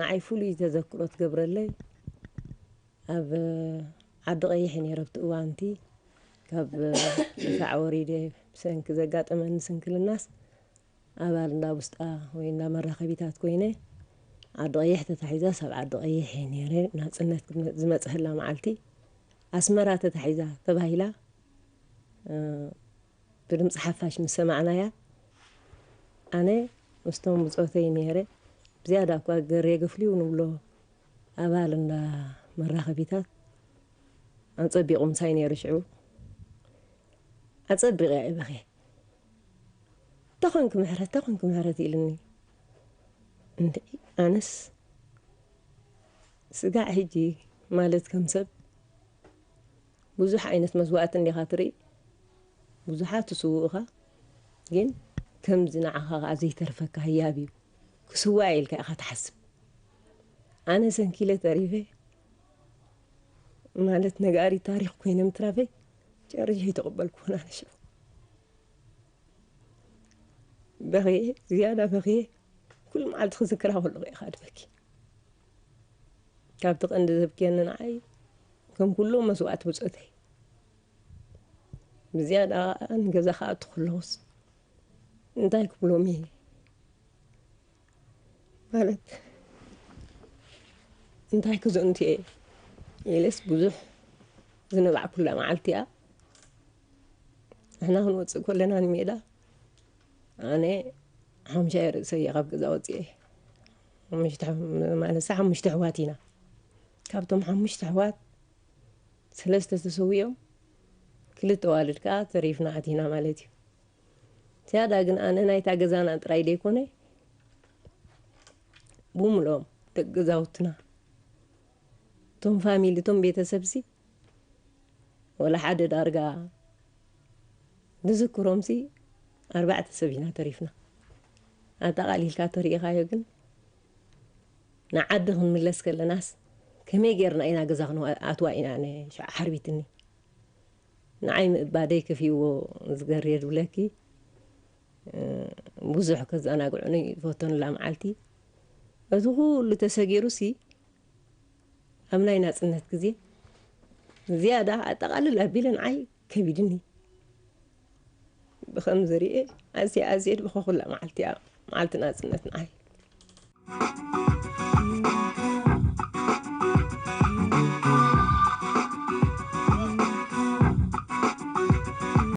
ንዓይ ፍሉይ ተዘክሮ ትገብረለይ ኣብ ዓዲ ቀይሕ ነይረ ኣብቲ እዋንቲ። ካብ ድፋዕ ወሪደ ብሰንኪ ዘጋጠመኒ ስንክልናስ ኣባል እንዳ ውስጣ ወይ እንዳ መራኸቢታት ኮይነ ዓዲ ቀይሕ ተታሒዛስ ኣብ ዓዲ ቀይሕ እየ ነይረ። ናፅነት ዝመፅሀላ መዓልቲ ኣስመራ ተታሒዛ ተባሂላ ብድምፂ ሓፋሽ ምስ ሰማዕናያ ኣነ ምስቶም ብፆተይ ነይረ። ብዝያዳ እኳ ገሬ ገፍልዩ ንብሎ ኣባል እንዳ መራኸቢታት ኣፀቢቑ ምሳይ ነይሩ ሽዑ ኣፀቢቐ እየ በኽየ። ተኾንክ ምሕረት ተኾንክ ምሕረት ኢልኒ። እንደ ኣነስ ስጋዕ ሕጂ ማለት ከም ሰብ ብዙሕ ዓይነት መስዋእቲ እንዲኻ ትርኢ። ብዙሓት ትስውእኻ ግን ከምዚ ንዓኻ ከዓ ዘይተርፈካ ህያብ እዩ። ክስዋእ ኢልካ ኢኻ ትሓስብ። ኣነ ሰንኪለ ተሪፈ ማለት ነጋሪ ታሪኽ ኮይነ ምትራፈይ ጨርሽ ኣይተቐበልኩን ኣነ ሽዑ በኽየ ዝያዳ በኽየ። ኩሉ መዓልቲ ክዝክራ ከለኹ ኢኻ ድበኪ። ካብቲ ቀንዲ ዘብክየኒ ንዓይ ከም ኩሉ መስዋእቲ ብፆተይ ብዝያዳ ንገዛ ክኣቱ ከለኹስ እንታይ ክብሎም እየ ማለት እንታይ ክዘንቱ እየ ኢለስ ብዙሕ ዝነባዕኩላ መዓልቲ እያ። ንሕና ክንወፅእ ከለና ንሜዳ ኣነ ሓሙሻይ ርእሰ እየ ካብ ገዛ ወፅኤ። ሓሙሽተ ኣሕ- ማለት ሓሙሽተ ኣሕዋት ኢና። ካብቶም ሓሙሽተ ኣሕዋት ሰለስተ ተሰዊኦም ክልተ ዋልድ ከዓ ተሪፍና ኣቲና ማለት እዩ። ዝያዳ ግን ኣነ ናይታ ገዛና ጥራይ ደይኮነ ብምሎም ደቂ ገዛውትና እቶም ፋሚሊ እቶም ቤተሰብሲ ወላ ሓደ ዳርጋ ንዝክሮምሲ ኣርባዕተ ሰብ ኢና ተሪፍና። ኣጠቓሊልካ ተሪኢኻዮ ግን ንዓዲ ክንምለስ ከለናስ ከመይ ጌርና ኢና ገዛ ክንኣትዋ ኢና ኣነ ሽዑ ሓርቢትኒ። ንዓይ ምእባደይ ከፊእዎ ዝገርየ ዝብለኪ ብዙሕ ከዘናግዑኒ ዝፈተኑላ መዓልቲ እቲ ኩሉ ተሰጊሩሲ ኣብ ናይ ናፅነት ግዜ ዝያዳ ኣጠቓልል ኣቢለ ንዓይ ከቢድኒ ብኸም ዝርኤ ኣዝየ ኣዝየ ድበኸኹላ መዓልቲ እያ መዓልቲ ናፅነት ንዓይ።